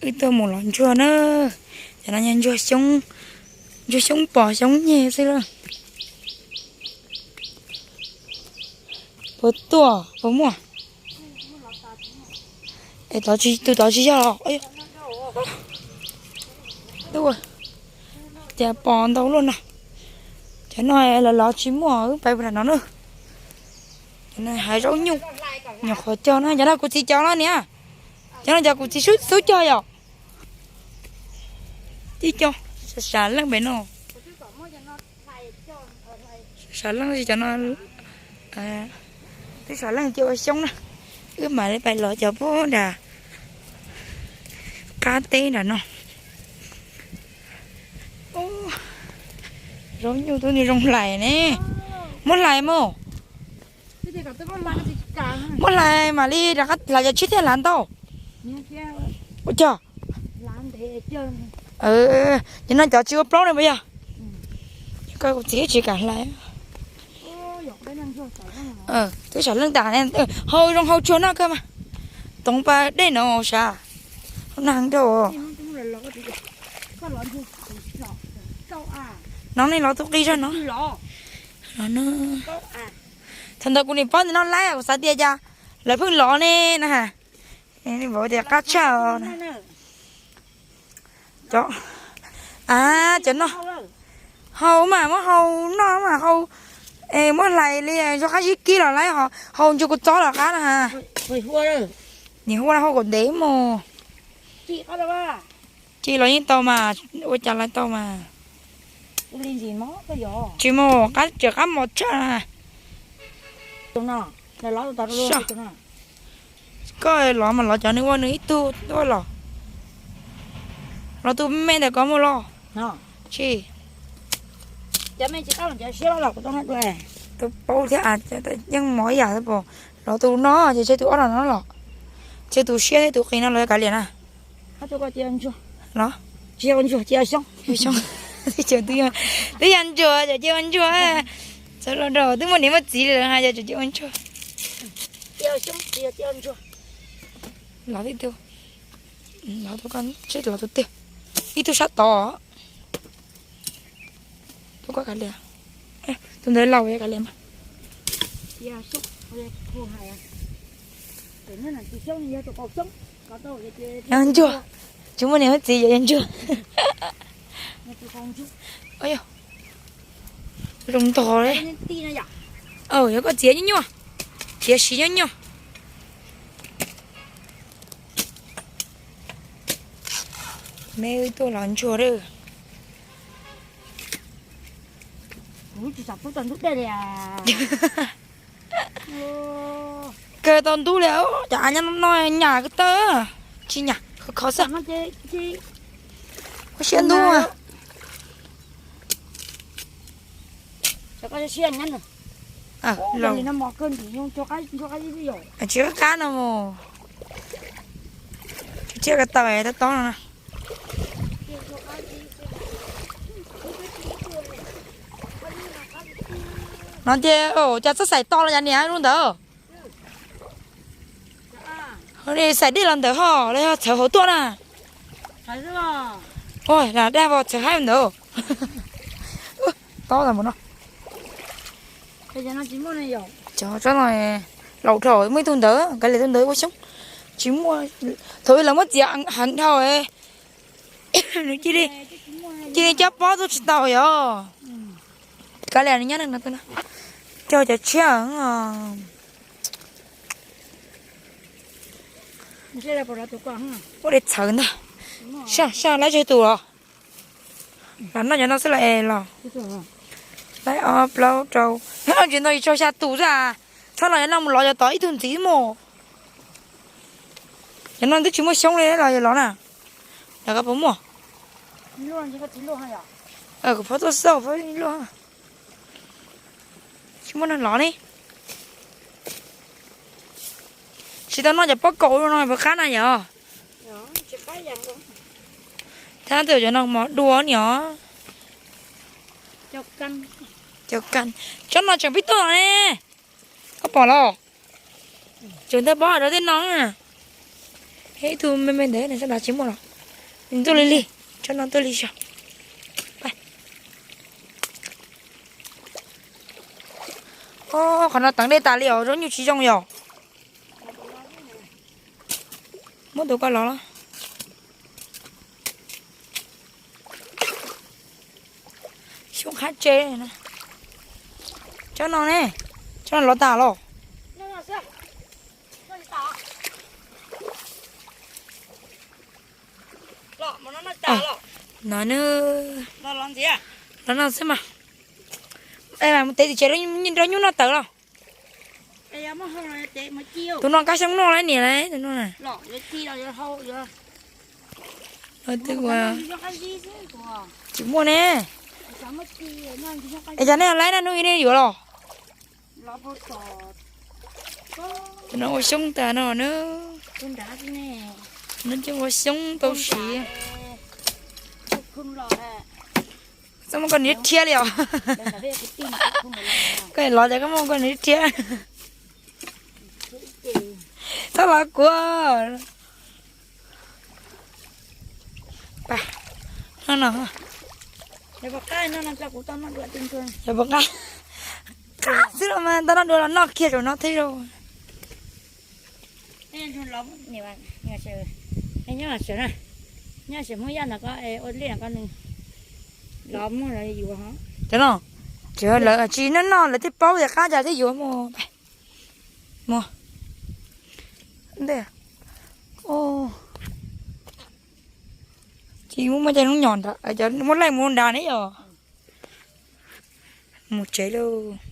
Wb tuaj mus lov ntsuag na. Cov no yog ntsuag xyoob, ntsuag xyoob pos xyoob nyeg xwb lawm. Puas tuaj puas muaj? Es tod tsis, tus tod tsis yog los. Cas pos ntau luaj no. Cov no los lov tsis muaj, wb pais puag nram no na. Cov no hav zaub nyuj, nyuam qhuav cog no, cov no kuv txiv cov no niam. Cov no cov kuv txiv xub cog yom. Tib co, sam leej pem no. Sam leej cov no, twb sam leej cov ua xyoob na. Wb mam li pais lov cov puag nram qab teb nram no. Zaub nyuj twb zoo hlais ne. Muab hlais mus. Muab hlais mam li rov qab hlais cov tshiab thiaj hlais ntau. Ua cog. Cov no cov tsis ua plaub ne puas yog? Koj kuv txiv tsis kam hlais. Twb sam leej tas, hau zoo hau tsuag noj kawg mas. Toov pas dej no sav, hau nag dhau. No nej lov tus qi zog no. Thaum ntawd kuv nim paub ntawm no laib kuv xav tias cas lawv pheej lov ne na. Vauv tias qab tshaj os. Cov, a, cov no hau mas muab hau noj mas hau, muab hlais li zoo qab zib kib los laib, hau ntsuag kua txob los qab na. Nim hua hau kom ntev mus. Ci los yeej tau mas, ua cas los tau mas. Tsis mus qab, tseem qab mos tshaj. Koj lov mas lov cov nws ua nws ib tug tuaj los. Lov tus me ntawm ko mus los. Tsis, tus paub thiab, yeej mov ib yam xwb. Lov tus no ces tseg tus ob no los, tseg tus siab thiab tus qis no los kav liam na. Los, twb yog ntsuag, cov cia ua ntsuag. Txawm los rau twb muaj niam muaj txiv lawm hais yog cov cia ua ntsuag. Los ib tug, los tus, los tus twg, ib tug sab tod. Tus ko kav liam, tus ntawd laus kav liam mas. Yog ntsuag, tsis muaj niam muaj txiv yog ntsuag. Zoo ntog li. Yog koj txiav nyuaj nyuaj, txiav siv nyuaj nyuaj. Me tuaj los ntsuag lawm. Kawg tau ntub li, cov av nyob no nyam ko taw, tsis nyam, khov khov xwb. Ua siab ntub. Tsis qab qab no mus, tsis qab qab no, tau tau no. No ces cas txhob xaim to los cas niam lub ntawd. Xaim dej los ntawd ho los yog txhawv hauv tuaj na. Ua daj vos txhawv haib ntawd. Tob tas mus no. Cov tsob no laus dhau, muaj ib tug ntawd, kav liam tus ntawd ua xyoob. Tsis muaj, thaum ub lawv muab txiav heev dhau, nws cia li, cia li coj pob tuaj tsis tau yog. Kav liam nws nyob no, cog cov tshiab. Ua li txhawv ntag. Saj, saj laib tseg tus los. Los noj cov no xwb los es los. Laib ob plaub rau, tsis ntau tsis tshua xya tus xwb. Txhob los cov no mus lov cov tod ib tug ntxiv mus. Cov no twb tsis muaj xyoob li los yuav lov na. Los koj puas muaj? Kuv phob tuaj xauj phob luaj. Tsis muaj neeg lov li. Tsis tau noj cov pob kaus no puas qab na yog? Thab twb cov no mov dua ni os. Cov no tseem pib tuaj ne. Koj pom los? Tseem tawg pob hais rau tej no. Ib tug me me ntawd sab nrad tsis muaj los. Ntuj li li, tsob no tuaj li xyov. Qhov no teev dej tas li os, zaub nyuj tsis zoo yom. Muab tus ko los los. Xyoob qab tse. Tsob no ne, tsob no los tas los. No, los no xwb mas. Mus tev tim tsev rau nyuj noj tawv los. Tus no kab xyoob noj lawm niam lawm tus no. Tsis muaj ne. Es cas nej laib na, hnub ib nej yuav los? Tus no ua xyoob tas no na. No ces ua xyoob tau siv. Txhob muab koj niam thiab li os. Koj los ces koj muab koj niam thiab. Txhob los kuv. No no. Yog puas qab? Qab xwb los mas tau noj dua los noj kiag zaum no thiab zaum. Cov no, lawv tsis noj noj lawv thiaj paub tias qab cas thiaj yuav mus. Mus. Tsis muaj cov noob nyom nrad, cov muab laij mus nrad ne yom. Mus tsev lauj.